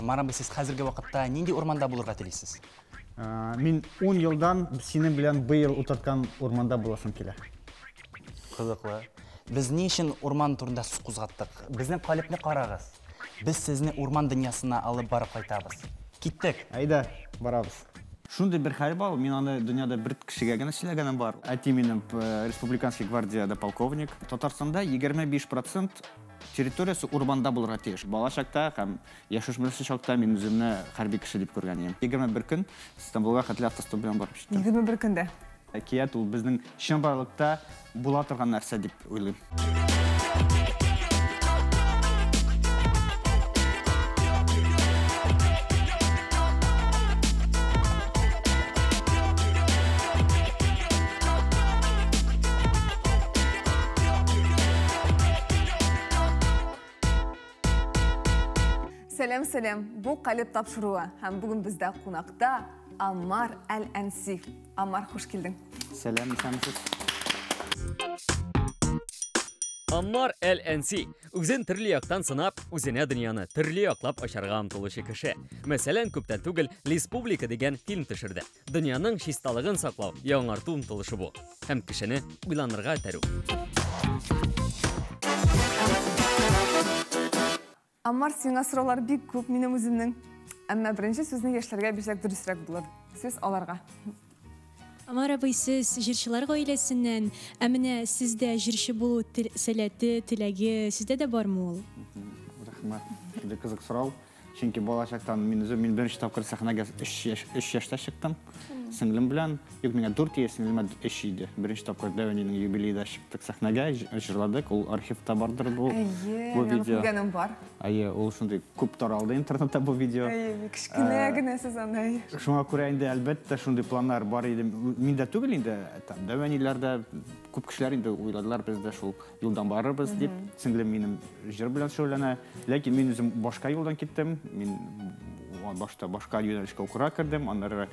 Амар абый, сез хәзерге вакытта нинди урманда булырга телисез? Мин 10 елдан синең белән быел утырткан урманда буласым килә. Кызыклы. Без ни өчен урман турында сүз кузгаттык? Безнең калебне карагыз. Без сезне урман дөньясына алып барып кайтабыз. Киттек. Әйдә, барабыз. Шундый бер хәл бар, мин аны дөньяда бер кешегә генә сөйләгәнем бар. Әти минем республиканский гвардияда полковник. Татарстанда 25% территориясе урманда булырга тиеш. Бала чакта һәм яшүсмер чакта мин үземне хәрби кеше дип күргән идем. 21 көн Истанбулга хәтле автостоп белән барып җиттем. 21 көндә. Әкият ул безнең чынбарлыкта була торган нәрсә дип уйлыйм. Сәлам, сәлам. Бу Калеб тапшыруы. Һәм бүген бездә кунакта Амар Әл-Әнси. Амар, хуш килдең. Сәлам, исәнмесез. Амар Әл-Әнси үзен төрле яктан сынап, үзенә дөньяны төрле яклап ачарга омтылучы кеше. Мәсәлән, күптән түгел Республика дигән фильм төшерде. Дөньяның чисталыгын саклау, яңарту омтылышы бу. Һәм кешене уйланырга этәрү. Амар, сиңа сораулар бик күп минем үземнең. Әмма беренче сүзне яшьләргә бирсәк дөресрәк булыр. Сүз аларга. Амар абый, сез җырчылар гаиләсеннән, ә менә сездә җырчы булу сәләте, теләге сездә дә бармы ул? Рәхмәт. Шундый кызык сорау. Чөнки бала чактан мин үзем, мин беренче тапкыр сәхнәгә 3 яшьтә чыктым. Сеңлем белән. Юк, миңа 4 яшь, сеңлемә 3 иде. Беренче тапкыр Дәвәнинең юбилеенда чыктык сәхнәгә, җырладык. Ул архивта бардыр бу видео. Күргәнем бар. Әйе, ул шундый күп таралды интернетта бу видео. Әйе, кечкенә генә сез анда. Шуңа күрә инде әлбәттә шундый планнар бар иде. Миндә түгел инде, там Дәвәниләрдә күп кешеләр инде уйладылар, без дә шул юлдан барырбыз дип. Сеңлем минем җыр белән шөгыльләнә. Ләкин мин үзем башка юлдан киттем. Мин башта башка юнәлешкә укырга кердем, аннары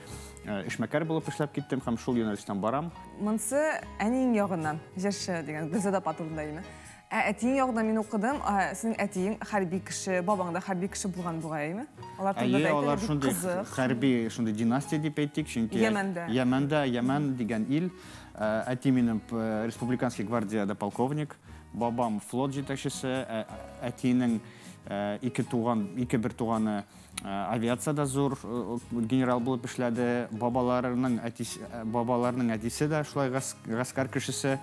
эшмәкәр булып эшләп киттем һәм шул юнәлештән барам. Монсы әниең ягыннан җырчы дигән Гөлзада апа турында име? Ә әтиең ягыннан мин укыдым, синең әтиең хәрби кеше, бабаң да хәрби кеше булган бугай, әйеме? Алар турында да Әйе, алар әйтәләр, бик шундый кызык. хәрби, шундый династия дип әйтик, чөнки Йәмәндә. Йәмәндә, Йәмән дигән ил. Әти минем республиканский гвардияда полковник, бабам флот җитәкчесе, әтинең ике туган, ике бер туганы авиацияда зур генерал булып эшләде. Бабаларының әтисе, бабаларының әтисе дә шулай гаскәр кешесе.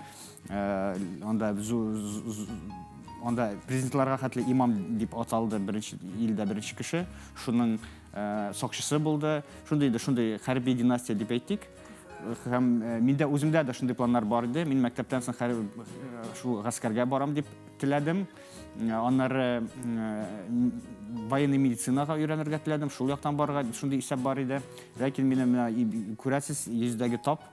Анда анда президентларга хәтле имам дип аталды беренче илдә беренче кеше. Шуның сакчысы булды. Шундый иде, шундый хәрби династия дип әйтик. Һәм миндә үземдә дә шундый планнар бар иде. Мин мәктәптән соң шул гаскәргә барам дип теләдем. Аннары военный медицинага өйрәнергә теләдем. Шул яктан барырга шундый исәп бар иде. Ләкин мине менә күрәсез, йөздәге тап,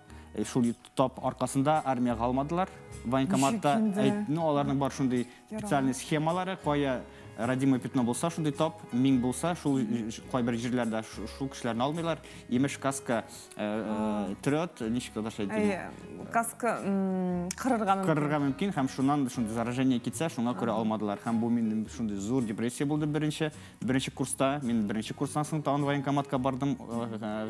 шул тап аркасында армиягә алмадылар. Военкоматта Ничек инде? әйт, ну, аларның бар шундый специальный схемалары, кая родимое пятно булса, шундый тап, миң булса, шул кайбер җирләрдә шул кешеләрне алмыйлар. Имеш, каска трет, ничек татарча әйтим? Әйе, каска кырырга мөмкин. Кырырга мөмкин, һәм шуннан шундый заражение китсә, шуңа күрә алмадылар. Һәм бу минем шундый зур депрессия булды беренче курста. Мин беренче курстан соң тагын военкоматка бардым,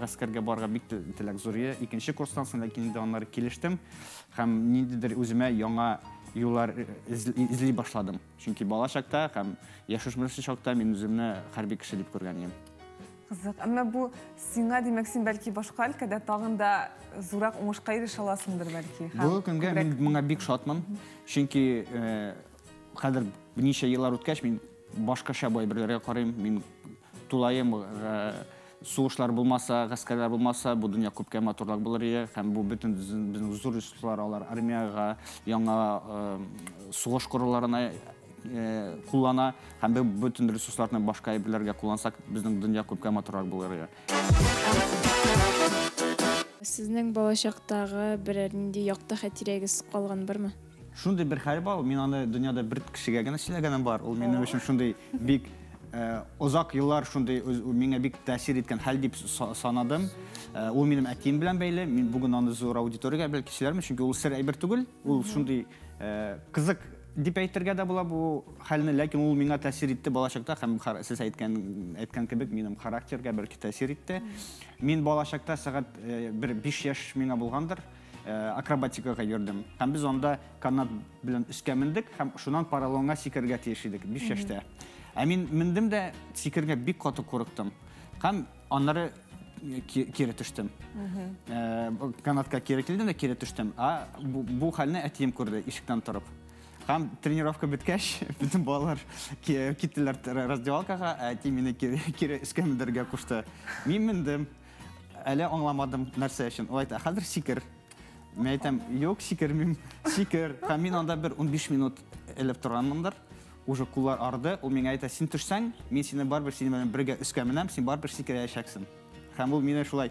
гаскәргә барырга бик теләк зур иде. Икенче курстан соң, ләкин инде аннары килештем һәм ниндидер үземә яңа юллар эзли башладым. Чөнки бала чакта һәм яшүсмер чакта мин үземне хәрби кеше дип күргән идем. Кызык. Әмма бу сиңа, димәк, син бәлки башка өлкәдә тагын да зуррак уңышка ирешә аласыңдыр бәлки. Һәм Бүгенге көнгә мин күбрәк моңа бик шатмын. Чөнки хәзер берничә еллар үткәч, мин башкача бу әйберләргә карыйм. Мин тулаем сугышлар булмаса, гаскәрләр булмаса, бу дөнья күпкә матуррак булыр иде. Һәм бу бөтен безнең зур ресурслар алар армиягә, яңа сугыш коралларына куллана. Һәм бу бөтен ресурсларны башка әйберләргә куллансак, безнең дөнья күпкә матуррак булыр иде. Сезнең балачактагы берәр нинди якты хатирәгез калган бармы? Шундый бер хәл бар, мин аны дөньяда бер кешегә генә сөйләгәнем бар. Ул минем өчен шундый бик озак еллар шундый миңа бик тәэсир иткән хәл дип санадым. Ул минем әтием белән бәйле. Мин бүген аны зур аудиториягә бәлки сөйләрмен, чөнки ул сер әйбер түгел. Ул шундый кызык дип әйтергә дә була бу хәлне, ләкин ул миңа тәэсир итте балачакта һәм сез әйткән кебек минем характерга бер тәэсир итте. Мин балачакта сәгать бер 5 яшь миңа булгандыр, акробатикага йөрдем. Һәм без анда канат белән өскә мендек һәм шуннан поролонга сикерергә тиеш идек 5 яшьтә. Ә мин мендем дә сикерергә бик каты курыктым. Һәм аннары кире төштем. Канатка кире килдем дә кире төштем. А бу хәлне әтием күрде ишектән торып. Һәм тренировка беткәч, бөтен балалар киттеләр раздевалкага, ә әти мине кире өскә мендергә кушты. Мин мендем. Әле аңламадым нәрсә өчен. Ул әйтә, хәзер сикер. Мин әйтәм, юк, сикермим, сикер. Һәм мин анда бер 15 минут элеп торганмындыр. Уже куллар арды. Ул миңа әйтә, син төшсәң, мин сине барыбер синең белән бергә өскә менәм, син барыбер сикерәчәксең. Һәм ул мине шулай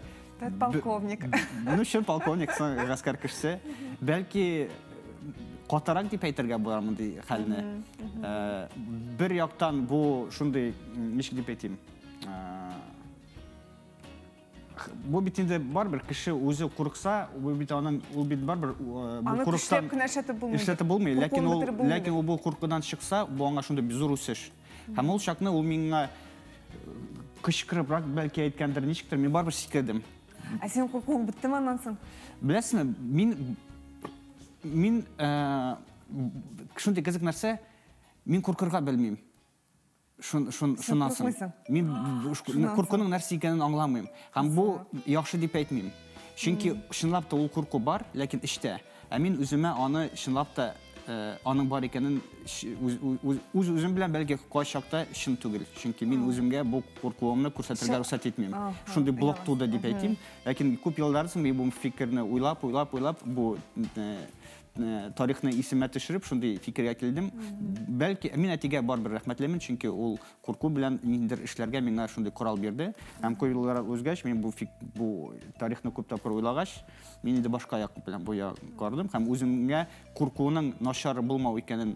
Полковник. Ну, чын полковник, гаскәр кешесе. Бәлки катарак дип әйтергә була мондый хәлне. Бер яктан бу шундый, ничек дип әйтим, бу бит инде барыбер кеше үзе курыкса, бу бит аның, ул бит барыбер бу курыктан эшләтеп булмый, ләкин ул бу куркудан чыкса, бу аңа шундый зур үсеш. Һәм ул чакны ул миңа кычкырыбрак бәлки әйткәндер, ничектер, мин барыбер сикердем. Ә синең куркуың беттеме аннан соң? Беләсезме, мин шундый кызык нәрсә, мин куркырга белмим. Шуннан соң. Мин куркуның нәрсә икәнен аңламыйм. Һәм бу яхшы дип әйтмим. Чөнки чынлап та ул курку бар, ләкин эчтә. Ә мин үземә аны чынлап та аның бар икәнен үз-үзем белән бәлки кайчакта чын түгел. Чөнки мин үземгә бу куркуымны күрсәтергә рөхсәт итмим. Шундый блок туды дип әйтим. Ләкин күп еллар соң мин бу фикерне уйлап, уйлап, уйлап, бу тарихны исемә төшереп, шундый фикергә килдем. Бәлки мин әтигә барыбер рәхмәтлемен, чөнки ул курку белән ниндидер эшләргә миңа шундый корал бирде. Һәм күп еллар узгач, мин бу тарихны күп тапкыр уйлагач, мин инде башка як белән бу як карадым һәм үземгә куркуның начар булмау икәнен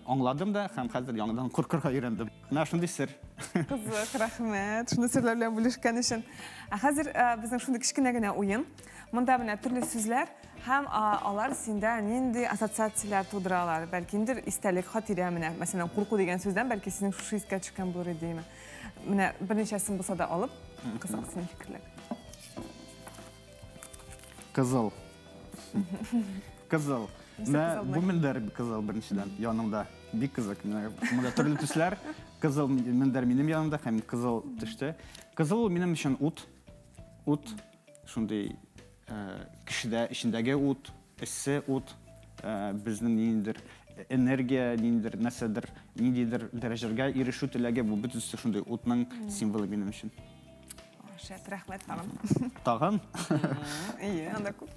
аңладым да һәм хәзер яңадан куркырга өйрәндем. Менә шундый сер. Кызык, рәхмәт. Шундый серләр белән бүлешкән өчен. Ә хәзер безнең шундый кечкенә генә уен. Монда менә төрле сүзләр һәм алар синдә нинди ассоциацияләр тудыралар. Бәлки инде истәлек, хатирә менә. Мәсәлән, курку дигән сүздән бәлки синең шушы искә төшкән булыр иде. Менә берничәсен булса да алып, кызык синең фикерләр. Кызыл. Кызыл. Менә бу мендәр кызыл беренчедән янымда. Бик кызык. Монда төрле төсләр. Кызыл мендәр минем янымда һәм кызыл төштә. Кызыл ул минем өчен ут. Ут шундый кешедә эчендәге ут, эссе ут, безнең ниндидер энергия, ниндидер нәрсәдер, ниндидер дәрәҗәгә ирешү теләге, бу бөтенесе шундый утның символы минем өчен. Шәп, рәхмәт тагын. Тагын? Ие, анда күп.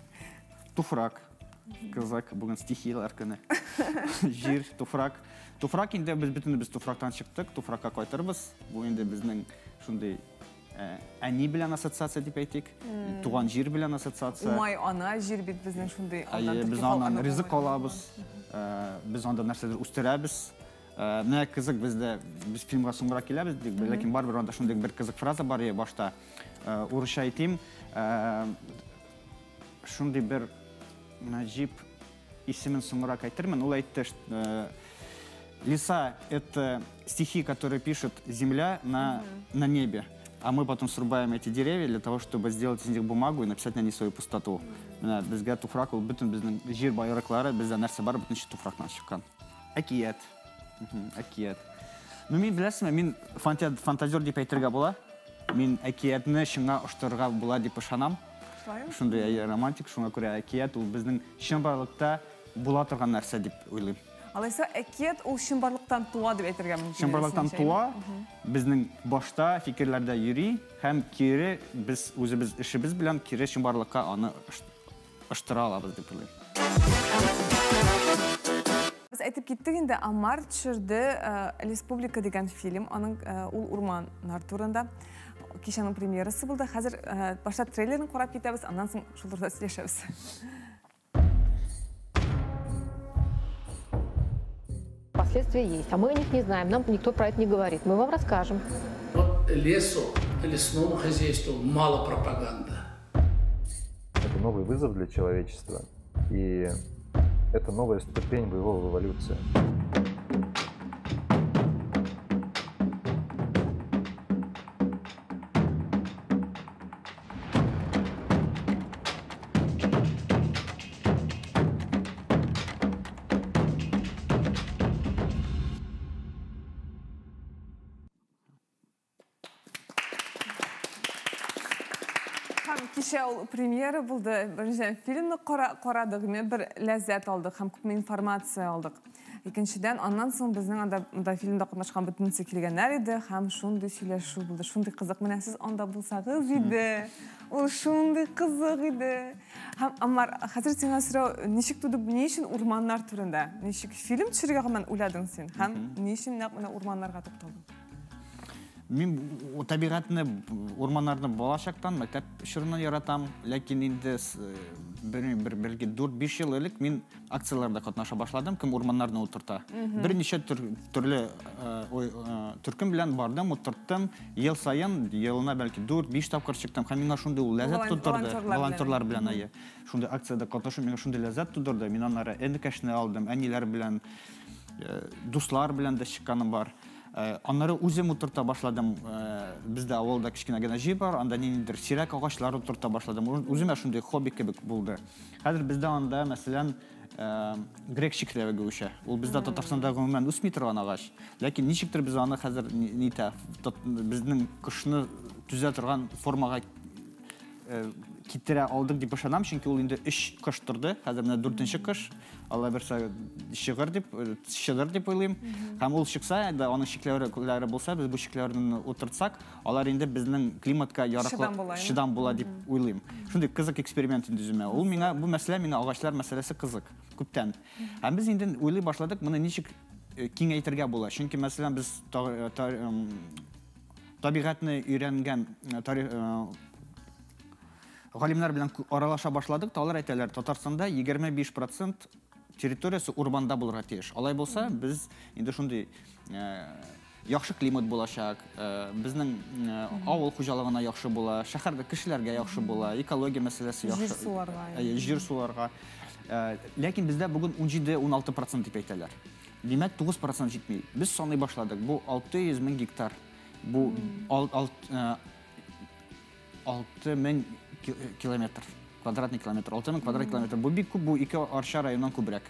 Туфрак. Кызык, бүген стихияләр көне. Җир, туфрак. Туфрак инде без бөтенебез туфрактан чыктык, туфракка кайтырбыз. Бу инде безнең шундый әни белән ассоциация дип әйтик, туган җир белән ассоциация. Умай ана җир бит безнең шундый. Без аннан ризык алабыз, без анда нәрсәдер үстерәбез. Менә кызык, бездә без фильмга соңрак киләбез, ләкин барыбер анда шундый бер кызык фраза бар башта. Урысча әйтим, шундый бер Наҗип исемен соңрак әйтермен, ул әйтте, леса — это стихи, которые пишет земля на небе. А мы потом срубаем эти деревья для того, чтобы сделать из них бумагу и написать на них свою пустоту. Безгә туфрак ул бөтен безнең җир байлыклары, бездә нәрсә бар, бөтен туфрактан чыккан. Әкият. Әкият. Ну, мин беләсезме, мин фантазер дип әйтергә була. Мин әкиятне чынга оштырырга була дип ышанам. Шундый романтик, шуңа күрә әкият ул безнең чынбарлыкта була торган нәрсә дип уйлыйм. Алайса, әкият ул чынбарлыктан туа дип әйтергә мөмкин. Чынбарлыктан туа, безнең башта фикерләрдә йөри һәм кире без үзебез эшебез белән кире чынбарлыкка аны оштыра алабыз дип уйлыйм. Без әйтеп киттек инде, Амар төшерде Республика дигән фильм, аның ул урманнар турында. Кичәнең премьерасы булды. Хәзер башта трейлерын карап китәбез, аннан соң шул турыда сөйләшәбез. Последствия есть, а мы о них не знаем, нам никто про это не говорит. Мы вам расскажем. Вот лесу, лесному хозяйству мало пропаганды. Это новый вызов для человечества. И Это новая ступень в его эволюции. Кичә ул премьера булды. Беренчедән фильмны карадык, бер ләззәт алдык һәм күпме информация алдык. Икенчедән, аннан соң безнең анда монда фильмда катнашкан бөтенесе килгәннәр иде һәм шундый сөйләшү булды, шундый кызык. Менә сез анда булсагыз иде. Ул шундый кызык иде. Һәм Амар, хәзер сиңа сорау, ничек туды, ни өчен урманнар турында? Ничек фильм төшерергә гомумән уйладың син? Һәм ни өчен нәкъ менә урманнарга тукталдың? Мин табигатьне, урманнарны балачактан, мәктәп чорыннан яратам. Ләкин инде бер бәлки 4-5 ел элек мин акцияләрдә катнаша башладым, кем урманнарны утырта. Берничә төрле төркем белән бардым, утырттым. Ел саен, елына бәлки 4-5 тапкыр чыктым. Һәм миңа шундый ул ләззәт тудырды. Волонтерлар белән, әйе. Шундый акциядә катнашу миңа шундый ләззәт тудырды. Мин аннары энекәшне алдым, әниләр белән, дуслар белән дә чыкканым бар. Аннары үзем утырта башладым. Бездә авылда кечкенә генә җир бар, анда ниндидер сирәк агачлар утырта башладым. Үземә шундый хобби кебек булды. Хәзер бездә анда, мәсәлән, грек чикләвеге үсә. Ул бездә Татарстанда гомумән үсми торган агач. Ләкин ничектер без аны хәзер нитә, безнең кышны түзә торган формага китерә алдык дип ышанам, чөнки ул инде 3 кыш торды, хәзер менә 4нче кыш. Алла бирсә чыгыр дип, чыдыр дип уйлыйм. Һәм ул чыкса, да аның чикләүләре булса, без бу чикләүләрне утыртсак, алар инде безнең климатка яраклы чыдам була дип уйлыйм. Шундый кызык эксперимент инде үземә. Ул миңа бу мәсьәлә, миңа агачлар мәсьәләсе кызык күптән. Һәм без инде уйлый башладык, моны ничек киңәйтергә була. Чөнки мәсәлән без табигатьне өйрәнгән галимнәр белән аралаша башладык, алар әйтәләр, Татарстанда 25% территориясе урманда булырга тиеш. Алай булса, без инде шундый яхшы климат булачак, безнең авыл хуҗалыгына яхшы була, шәһәрдә кешеләргә яхшы була, экология мәсьәләсе яхшы. Җир суларга. Җир суларга. Ләкин бездә бүген 17-16% дип әйтәләр. Димәк, 9% җитми. Без саный башладык. Бу 600 мең гектар. Бу 6000 километр, квадратный километр, 6000 квадрат километр. Бу бик күп, бу 2 Арча районыннан күбрәк.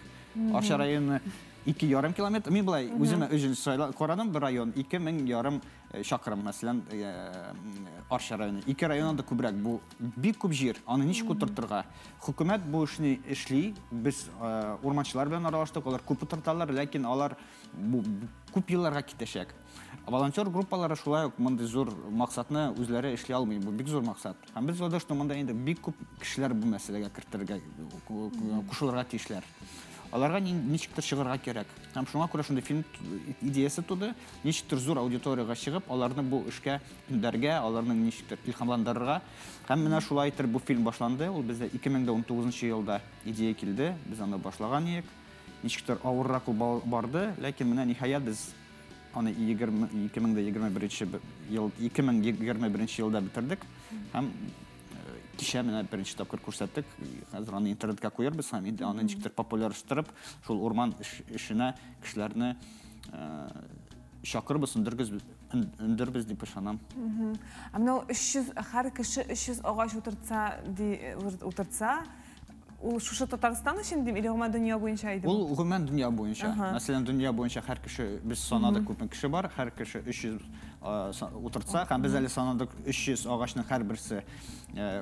Арча районы 2,5 километр. Мин былай үземә үзем карадым, бер район 2500 чакрым, мәсәлән, Арча районы. 2 районнан да күбрәк. Бу бик күп җир. Аны ничек утыртырга? Хөкүмәт бу эшне эшли. Без урманчылар белән аралаштык, алар күп утырталар, ләкин алар бу күп елларга китәчәк. Волонтер группалары шулай ук мондый зур максатны үзләре эшли алмый. Бу бик зур максат. Һәм без уйлыйбыз, что монда инде бик күп кешеләр бу мәсьәләгә кертергә, кушылырга тиешләр. Аларга ничектер чыгарга кирәк. Һәм шуңа күрә шундый фильм идеясы туды. Ничектер зур аудиторияга чыгып, аларны бу эшкә өндәргә, аларны ничектер илһамландырырга. Һәм менә шулай итеп бу фильм башланды. Ул бездә 2019 елда идея килде. Без аны башлаган идек. Ничектер авыррак ул барды, ләкин менә ниһаять без аны 2021 ел, 2021 елда бетердек. Һәм кичә менә беренче тапкыр күрсәттек. Хәзер аны интернетка куярбыз һәм инде аны ничектер популярлаштырып, шул урман эшенә кешеләрне чакырбыз, өндербез дип ышанам. Ә менә ул 300, һәр кеше 300 агач утыртса, ди, утыртса, ул шушы Татарстан өчен дим, или гомумән дөнья буенча иде? Ул гомумән дөнья буенча. Мәсәлән, дөнья буенча һәр кеше, без санадык күпме кеше бар, һәр кеше 300 утыртса, һәм без әле санадык 300 агачның һәрберсе,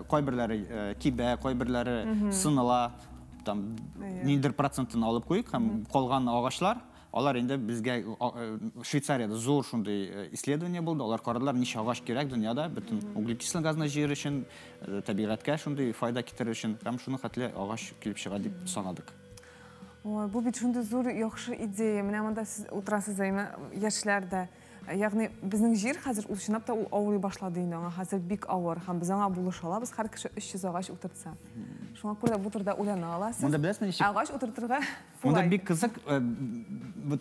кайберләре кибә, кайберләре сыныла, там ниндидер процентын алып куйык, һәм калган агачлар, алар инде безгә Швейцариядә зур шундый исследование булды, алар карадылар, ничә агач кирәк дөньяда, бөтен углекислый газны җыер өчен, табигатькә шундый файда китерер өчен, һәм шуның хәтле агач килеп чыга дип санадык. Ой, бу бит шундый зур яхшы идея. Менә монда сез утырасыз, әйме, яшьләр дә. Ягъни безнең җир хәзер ул чынлап та ул авырый башлады инде, аңа хәзер бик авыр, һәм без аңа булыша алабыз, һәр кеше 300 агач утыртса. Шуңа күрә бу турыда уйлана аласыз. Монда беләсезме ничек? Агач утыртырга Монда кулай. бик кызык,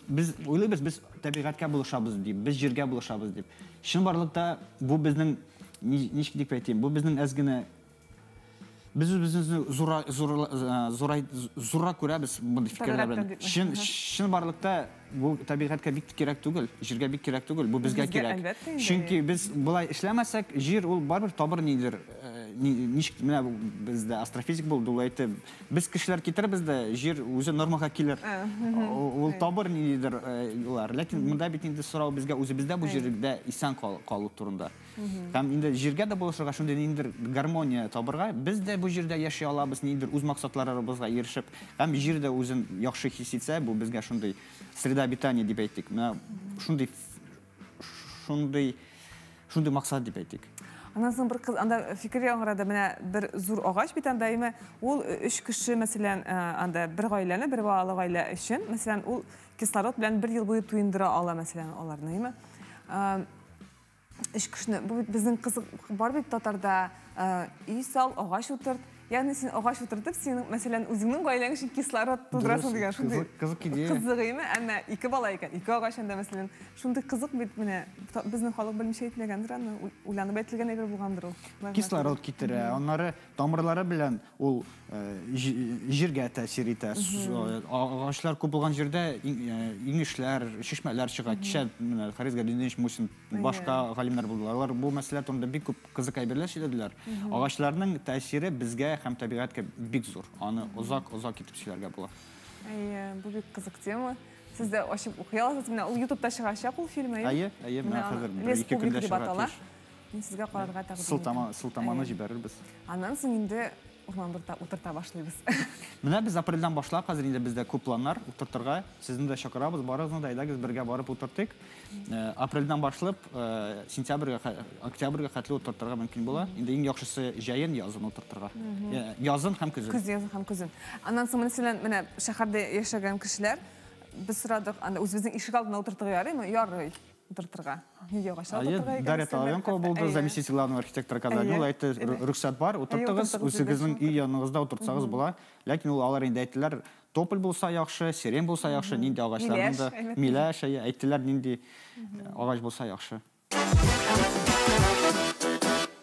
без уйлыйбыз, без табигатькә булышабыз дип, без җиргә булышабыз дип. Чынбарлыкта бу безнең, ничек дип әйтим, бу безнең әз генә Без үзебезне зуррак күрәбез мондый фикерләр белән. Чынбарлыкта бу табигатькә бик кирәк түгел, җиргә бик кирәк түгел, бу безгә кирәк. Чөнки без болай эшләмәсәк, җир ул барыбер табыр нидер, ничек менә бездә астрофизик булды, ул әйтте, без кешеләр китербез дә, җир үзе нормага килер. Ул табыр ниндидер юллар. Ләкин монда бит инде сорау безгә үзебездә бу җирдә исән калу турында. Һәм инде җиргә дә булышырга, шундый ниндидер гармония табырга, без дә бу җирдә яши алабыз, ниндидер үз максатларыбызга ирешеп, һәм җир дә үзен яхшы хис итсә, бу безгә шундый среда обитания дип әйтик. Менә шундый шундый шундый максат дип әйтик. Аннан соң бер кыз анда фикер яңгырады, менә бер зур агач бит анда, әйме, ул өч кеше, мәсәлән, анда бер гаиләне, бер балалы гаилә өчен, мәсәлән, ул кислород белән бер ел буе туендыра ала, мәсәлән, аларны, әйме. Өч кешене, бу бит безнең кызык бар бит татарда, өй сал, агач утырт. Ягъни син агач утыртып, син, мәсәлән, үзеңнең гаиләң өчен кислород тудырасың дигән шундый кызык идея. Кызык име, әмма ике бала икән, ике агач анда, мәсәлән, шундый кызык бит менә безнең халык белмичә әйтмәгәндер аны, уйланып әйтелгән әйбер булгандыр ул. Кислород китерә, аннары тамырлары белән ул җиргә тәэсир итә. Агачлар күп булган җирдә инешләр, чишмәләр чыга. Кичә менә Харис Галиевич Мусин, башка галимнәр булдылар. Алар бу мәсьәлә турында бик күп кызык әйберләр сөйләделәр. Агачларның тәэсире безгә һәм табигатькә бик зур. Аны озак-озак итеп сөйләргә була. Әйе, бу бик кызык тема. Сез дә ачып укый аласыз. Менә ул YouTube'та чыгачак ул фильм, әйе? Әйе, әйе, менә хәзер бер-ике көндә чыга. Мин сезгә карарга тәкъдим итәм. Сылтаманы җибәрербез. Аннан соң инде урман утырта башлыйбыз. Менә без апрельдән башлап, хәзер инде бездә күп планнар утыртырга. Сезне дә чакырабыз, барыгызны да, әйдәгез бергә барып утыртыйк. Апрельдән башлап, сентябрьгә, октябрьгә хәтле утыртырга мөмкин була. Инде иң яхшысы җәен, язын утыртырга. Язын һәм көзен. Көз, язын һәм көзен. Аннан соң, мәсәлән, менә шәһәрдә яшәгән кешеләр, без сорадык, анда үзебезнең ишек алдына утыртырга ярыймы? Ярый. Утыртырга. Нигә агачлар утыртырга икән? Дарья Толовенкова булды, заместитель главного архитектора Казани. Ул әйтте, рөхсәт бар, утыртыгыз, үзегезнең өй яныгызда утыртсагыз була. Ләкин ул алар инде әйттеләр, тополь булса яхшы, сирень булса яхшы, нинди агачларның да, миләш, әйттеләр, нинди агач булса яхшы.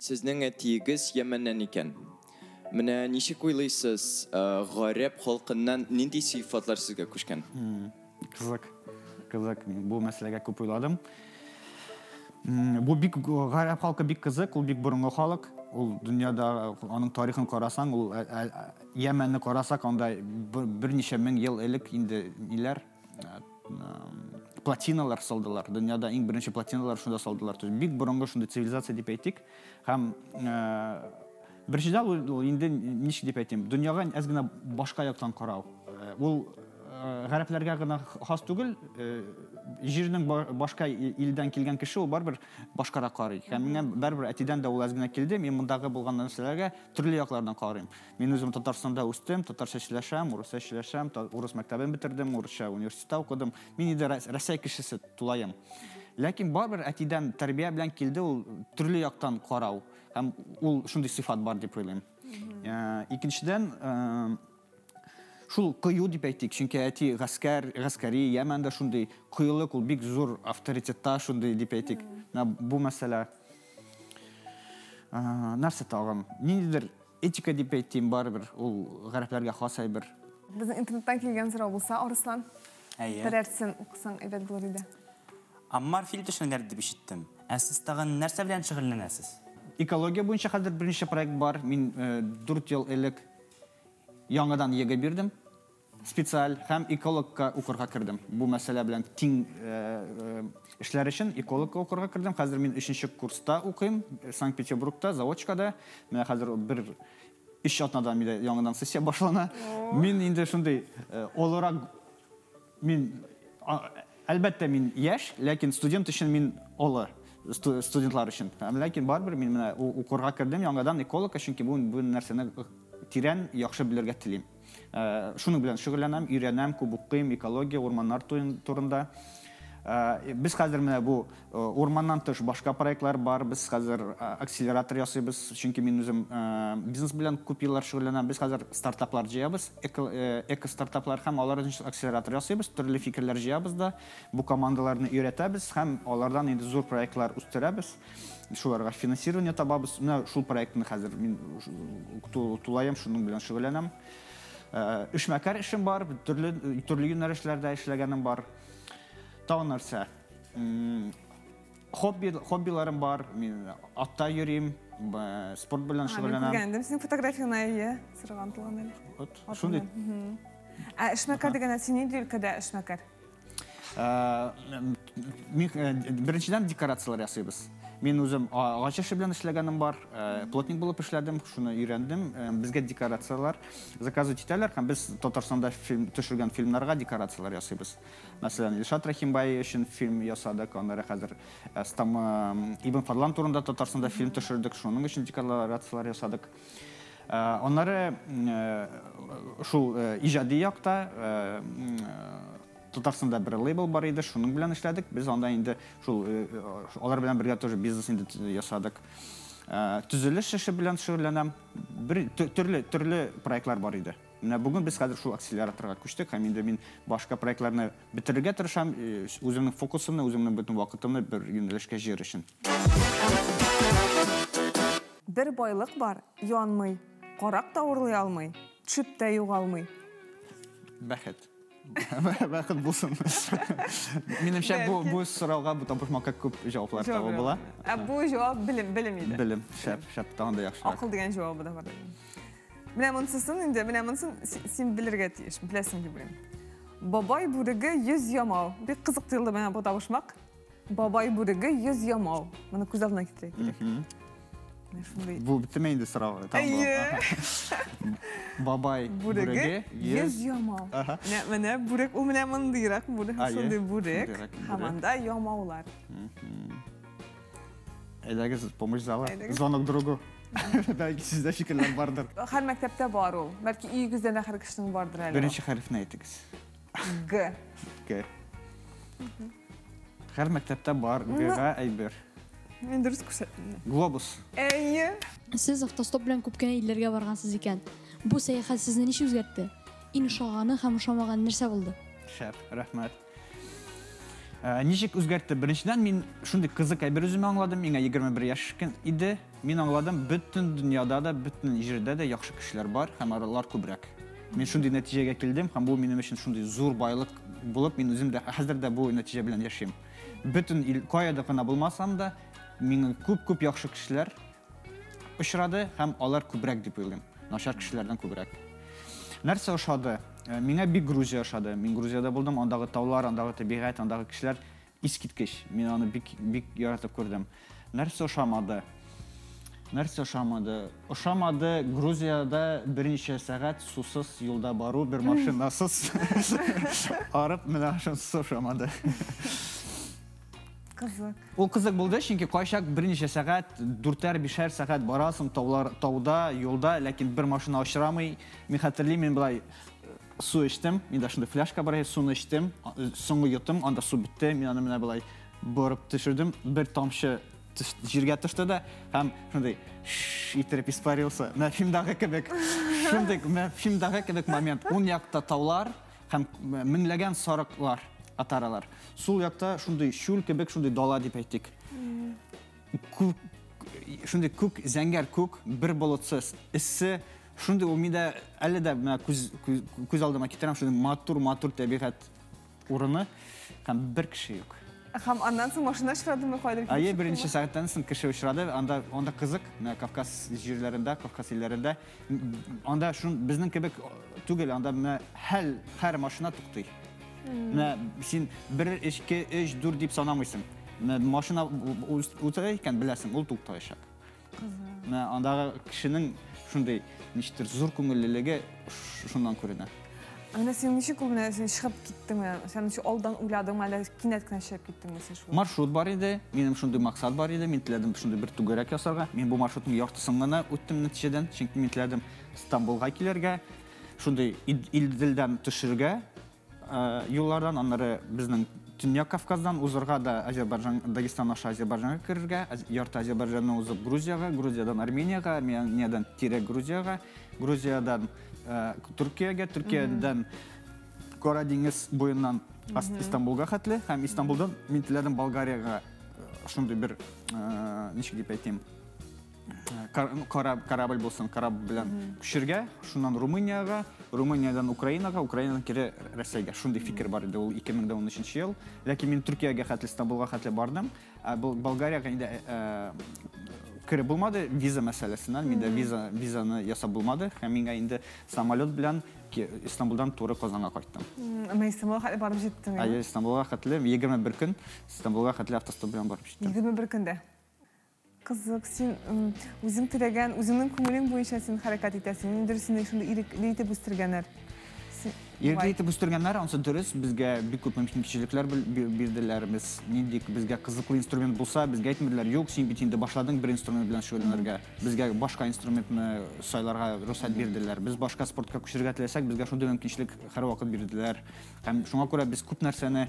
Сезнең әтиегез Йәмәннән икән. Менә ничек уйлыйсыз, гарәп халкыннан нинди сыйфатлар сезгә күчкән? Кызык. Кызык, мин бу мәсьәләгә күп уйладым. Бу бик гарәп халкы бик кызык, ул бик борынгы халык. Ул дөньяда аның тарихын карасаң, ул Йәмәнне карасак, анда берничә мең ел элек инде ниләр, плотиналар салдылар. Дөньяда иң беренче плотиналар шунда салдылар. То есть бик борынгы шундый цивилизация дип әйтик. Һәм беренчедән ул инде ничек дип әйтим, дөньяга әз генә башка яктан карау. Ул гарәпләргә генә хас түгел, җирнең башка илдән килгән кеше ул барыбер башкарак карый. Һәм миңа барыбер әтидән дә ул әз генә килде, мин мондагы булган нәрсәләргә төрле яклардан карыйм. Мин үзем Татарстанда үстем, татарча сөйләшәм, урысча сөйләшәм, урыс мәктәбен бетердем, урысча университетта укыдым. Мин инде Россия кешесе тулаем. Ләкин барыбер әтидән тәрбия белән килде ул төрле яктан карау. Һәм ул шундый сыйфат бар дип уйлыйм. Икенчедән, шул кыю дип әйтик, чөнки әти гаскәр, гаскәри, Йәмәндә шундый кыюлык, ул бик зур авторитетта шундый дип әйтик. Менә бу мәсьәлә. Нәрсә тагын? Ниндидер этика дип әйтим, барыбер ул гарәпләргә хас әйбер. Безнең интернеттан килгән сорау булса, Арыслан, берәрсен укысаң әйбәт булыр иде. Аммар фильм төшерәләр дип ишеттем. Ә сез тагын нәрсә белән шөгыльләнәсез? Экология буенча хәзер берничә проект бар. Мин 4 ел элек яңадан ЕГЭ бирдем. Специаль һәм экологка укырга кердем. Бу мәсьәлә белән тиң эшләр өчен экологка укырга кердем. Хәзер мин 3нче курста укыйм, Санкт-Петербургта, заочкада. Менә хәзер бер өч атнадан миндә яңадан сессия башлана. Мин инде шундый олырак, мин, әлбәттә, мин яшь, ләкин студент өчен мин олы, студентлар өчен. Ләкин барыбер мин менә укырга кердем яңадан экологка, чөнки бу нәрсәне тирән яхшы белергә телим. Шуның белән шөгыльләнәм, өйрәнәм, күп укыйм, экология, урманнар турында. Без хәзер менә бу урманнан тыш башка проектлар бар. Без хәзер акселератор ясыйбыз, чөнки мин үзем бизнес белән күп еллар шөгыльләнәм. Без хәзер стартаплар җыябыз, эко-стартаплар һәм алар өчен акселератор ясыйбыз, төрле фикерләр җыябыз да, бу командаларны өйрәтәбез һәм алардан инде зур проектлар үстерәбез. Шуларга финансирование табабыз. Менә шул проектны хәзер мин тулаем шуның белән шөгыльләнәм. Эшмәкәр эшем бар, төрле юнәлешләрдә эшләгәнем бар. Тагын нәрсә? Хоббиларым бар. Мин атта йөрим, спорт белән шөгыльләнәм. Мин күргән идем синең фотографияңне, әйе, сырган тулган әле. Вот, шундый. Ә эшмәкәр дигәндә син нинди өлкәдә эшмәкәр? Мин беренчедән декорацияләр ясыйбыз. Мин үзем агач эше белән эшләгәнем бар, плотник булып эшләдем, шуны өйрәндем. Безгә декорацияләр заказывать итәләр һәм без Татарстанда фильм төшергән фильмнарга декорацияләр ясыйбыз. Мәсәлән, Илшат Рәхимбай өчен фильм ясадык, аннары хәзер Ибн Фадлан турында Татарстанда фильм төшердек, шуның өчен декорацияләр ясадык. Аннары шул иҗади якта Татарстанда бер лейбл бар иде, шуның белән эшләдек. Без анда инде шул алар белән бергә тоже бизнес инде ясадык. Төзелеш эше белән шөгыльләнәм. Бер төрле проектлар бар иде. Менә бүген без хәзер шул акселераторга күчтек һәм инде мин башка проектларны бетерергә тырышам, үземнең фокусымны, үземнең бөтен вакытымны бер юнәлешкә җыер өчен. Бер байлык бар, янмый, карак та урлый алмый, төшеп тә югалмый. Бәхет. Бәхет булсын. Минемчә, бу сорауга, бу табышмакка күп җаваплар табып була. Ә бу җавап белем, белем иде. Белем, шәп, шәп, тагын да яхшырак. Акыл дигән җавабы да бар. Менә монсысын инде, менә монсын син белергә тиеш, беләсең дип уйлыйм. Бабай бүреге 100 ямау. Бик кызык тоелды миңа бу табышмак. Бабай бүреге 100 ямау. Моны күз алдына китерергә кирәк. Бу бетеме инде сорау? Әйе. Бабай бүреге 100 ямау. Менә бүрек, ул менә мондыйрак бүрек, шундый бүрек. Һәм анда ямаулар. Әйдәгез, помощь зала. Звонок другу. Бәлки сездә фикерләр бардыр. Һәр мәктәптә бар ул. Бәлки өегездә дә һәр кешенең бардыр әле. Беренче хәрефне әйтегез. Г. Г. Һәр мәктәптә бар Г-га әйбер. Мин дөрес күрсәттем. Глобус. Әйе. Сез автостоп белән күп кенә илләргә баргансыз икән. Бу сәяхәт сезне ничек үзгәртте? Иң ошаганы һәм ошамаганы нәрсә булды? Шәп, рәхмәт. Ничек үзгәртте? Беренчедән, мин шундый кызык әйбер үземә аңладым. Миңа 21 яшь иде. Мин аңладым, бөтен дөньяда да, бөтен җирдә дә яхшы кешеләр бар һәм алар күбрәк. Мин шундый нәтиҗәгә килдем һәм бу минем өчен шундый зур байлык булып, мин үзем дә хәзер дә бу нәтиҗә белән яшим. Бөтен ил кая да гына булмасам да, миңа күп-күп яхшы кешеләр очрады һәм алар күбрәк дип уйлыйм. Начар кешеләрдән күбрәк. Нәрсә ошады? Миңа бик Грузия ошады. Мин Грузиядә булдым, андагы таулар, андагы табигать, андагы кешеләр искиткеч. Мин аны бик, бик яратып күрдем. Нәрсә ошамады? Нәрсә ошамады? Ошамады Грузиядә берничә сәгать сусыз юлда бару, бер машинасыз. Арып, менә шунысы ошамады. Кызык. Ул кызык булды, чөнки кайчак берничә сәгать, дүртәр, бишәр сәгать барасың таулар, тауда, юлда, ләкин бер машина очрамый. Мин хәтерлим, мин былай су эчтем, миндә шундый фляжка бар иде, суны эчтем, соңгы йотым, анда су бетте, мин аны менә былай борып төшердем, бер тамчы җиргә төште дә һәм шундый иттереп испарился. Менә фильмдагы кебек, шундый, менә фильмдагы кебек момент. Ун якта таулар һәм меңләгән сарыклар, атаралар. Сул якта шундый чүл кебек, шундый дала дип әйтик. Күк, шундый күк, зәңгәр күк, бер болытсыз, эссе, шундый ул миндә әле дә менә күз алдыма китерәм, шундый матур-матур табигать урыны һәм бер кеше юк. Һәм аннан соң машина очрадымы кайдыр? Әйе, берничә сәгатьтән соң кеше очрады. Анда кызык, менә Кавказ җирләрендә, Кавказ илләрендә. Анда шун безнең кебек түгел, анда менә һәр машина туктый. Менә син 1, 2, 3, 4 дип санамыйсың. Менә машина үтә икән, беләсең, ул туктаячак. Менә андагы кешенең шундый ничектер зур күңеллелеге шуннан күренә. Менә син ничек ул менә син чыгып киттең, менә син ничек алдан уйладың, әллә кинәт кенә чыгып киттеңме син шулай? Маршрут бар иде, минем шундый максат бар иде, мин теләдем шундый бер түгәрәк ясарга. Мин бу маршрутның яртысын гына үттем нәтиҗәдән, чөнки мин теләдем Стамбулга килергә, шундый Иделдән төшергә, юллардан, аннары безнең Төньяк Кавказдан узырга да Азербайҗан, Дагестан аша Азербайҗанга керергә, ярты Азербайҗанны узып Грузиягә, Грузиядән Армениягә, Армениядән тире Грузиягә, Грузиядән Төркиягә, Төркиядән Кара диңгез буеннан Истанбулга хәтле һәм Истанбулдан мин теләдем Болгариягә шундый бер, ничек дип әйтим, корабль булсын, кораб белән күчергә, шуннан Румыниягә, Румыниядән Украинага, Украинадан кире Россиягә. Шундый фикер бар иде ул 2013 ел. Ләкин мин Төркиягә хәтле, Истанбулга хәтле бардым. Ә Болгариягә инде кереп булмады виза мәсьәләсеннән, миндә визаны ясап булмады һәм миңа инде самолет белән Истанбулдан туры Казанга кайттым. Менә Истанбулга хәтле барып җиттең. Әйе, Истанбулга хәтле 21 көн Истанбулга хәтле автостоп белән барып җиттем. 21 көндә. Кызык, син үзең теләгән, үзеңнең күңелең буенча син хәрәкәт итәсең. Ниндидер сине шундый ирекле итеп үстергәннәр. Ирекле итеп үстергәннәр, ансы дөрес, безгә бик күп мөмкинчелекләр бирделәр. Без нинди безгә кызыклы инструмент булса, безгә әйтмәделәр, юк, син бит инде башладың бер инструмент белән шөгыльләнергә. Безгә башка инструментны сайларга рөхсәт бирделәр. Без башка спортка күчәргә теләсәк, безгә шундый мөмкинчелек һәрвакыт бирделәр. Һәм шуңа күрә без күп нәрсәне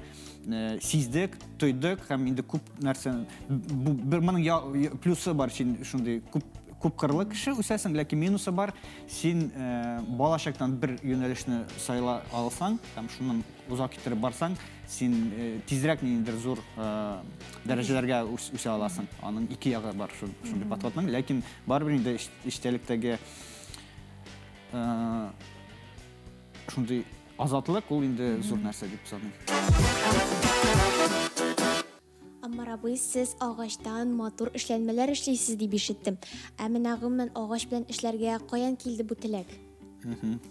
сиздек, тойдык һәм инде күп нәрсә бер моның плюсы бар, син шундый күп күп кырлы кеше үсәсең, ләкин минусы бар, син балачактан бер юнәлешне сайла алсаң һәм шуннан озак китереп барсаң, син тизрәк ниндидер зур дәрәҗәләргә үсә аласың. Аның ике ягы бар шундый подходның, ләкин барыбер инде эчтәлектәге шундый азатлык ул инде зур нәрсә дип саныйм. Аммар абый, сез агачтан матур эшләнмәләр эшлисез дип ишеттем. Ә менә гомумән агач белән эшләргә каян килде бу теләк?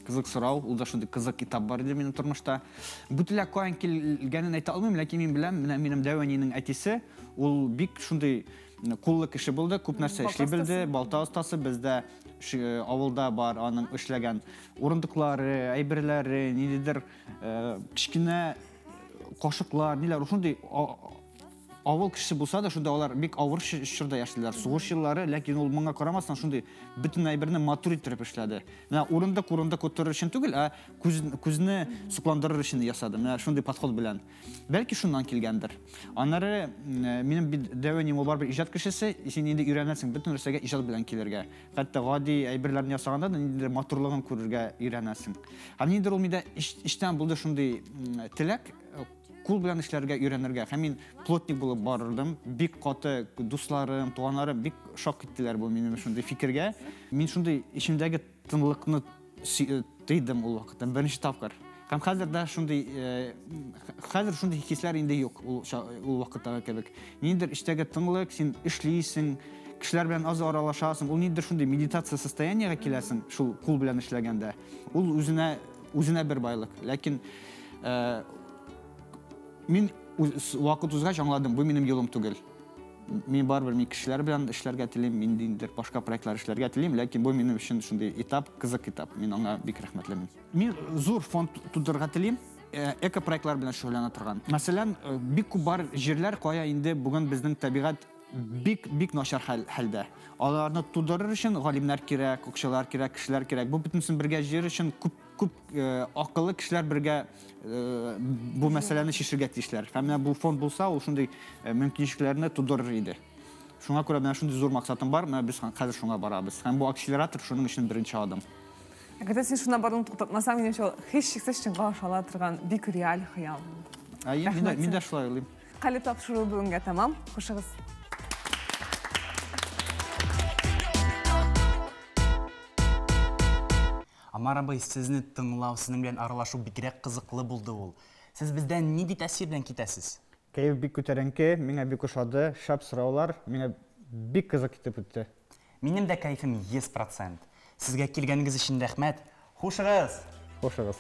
Кызык сорау, ул да шундый кызык этап бар иде минем тормышта. Бу теләк каян килгәнен әйтә алмыйм, ләкин мин беләм, менә минем дәү әнинең әтисе, ул бик шундый куллы кеше булды, күп нәрсә эшли белде, балта остасы, бездә авылда бар аның эшләгән урындыклары, әйберләре, ниндидер кечкенә кашыклар, ниләр, шундый авыл кешесе булса да, шунда алар бик авыр чорда яшәделәр, сугыш еллары, ләкин ул моңа карамастан шундый бөтен әйберне матур иттереп эшләде. Менә урындык урындык утырыр өчен түгел, ә күзне сокландырыр өчен ясады. Менә шундый подход белән. Бәлки шуннан килгәндер. Аннары минем бит дәү әнием ул барыбер иҗат кешесе, син инде өйрәнәсең бөтен нәрсәгә иҗат белән килергә. Хәтта гади әйберләрне ясаганда да ниндидер матурлыгын күрергә өйрәнәсең. Һәм ниндидер ул миндә эчтән булды шундый теләк, кул белән эшләргә өйрәнергә. Һәм мин плотник булып барырдым. Бик каты дусларым, туганнарым бик шок иттеләр бу минем шундый фикергә. Мин шундый эчемдәге тынлыкны тыйдым ул вакытта, беренче тапкыр. Һәм хәзер дә шундый, хәзер шундый хисләр инде юк ул вакыттагы кебек. Ниндидер эчтәге тынлык, син эшлисең, кешеләр белән аз аралашасың, ул ниндидер шундый медитация состояниега киләсең, шул кул белән эшләгәндә. Ул үзенә бер байлык. Ләкин мин вакыт узгач аңладым, бу минем юлым түгел. Мин барыбер мин кешеләр белән эшләргә телим, мин ниндидер башка проектлар эшләргә телим, ләкин бу минем өчен шундый этап, кызык этап. Мин аңа бик рәхмәтлемен. Мин зур фонд тудырырга телим, эко-проектлар белән шөгыльләнә торган. Мәсәлән, бик күп бар җирләр, кая инде бүген безнең табигать бик, бик начар хәлдә. Аларны тудырыр өчен галимнәр кирәк, акчалар кирәк, кешеләр кирәк. Бу бөтенесен бергә җыер өчен күп, күп акыллы кешеләр бергә бу мәсьәләне чишергә тиешләр. Һәм менә бу фонд булса, ул шундый мөмкинчелекләрне тудырыр иде. Шуңа күрә менә шундый зур максатым бар, менә без хәзер шуңа барабыз. Һәм бу акселератор шуның өчен беренче адым. Әгәр дә син шуна баруын туктатмасаң, минемчә, ул һичшиксез чынга аша ала торган бик реаль хыял. Әйе, мин дә шулай уйлыйм. Калеб тапшыруы бүгенгә тәмам. Хушыгыз. Амар абый, сезне тыңлау, сезнең белән аралашу бигрәк кызыклы булды ул. Сез бездән нинди тәэсир белән китәсез? Кәеф бик күтәренке, миңа бик ошады, шәп сораулар, миңа бик кызык итеп үтте. Минем дә кәефем 100%. Сезгә килгәнегез өчен рәхмәт. Хушыгыз! Хушыгыз!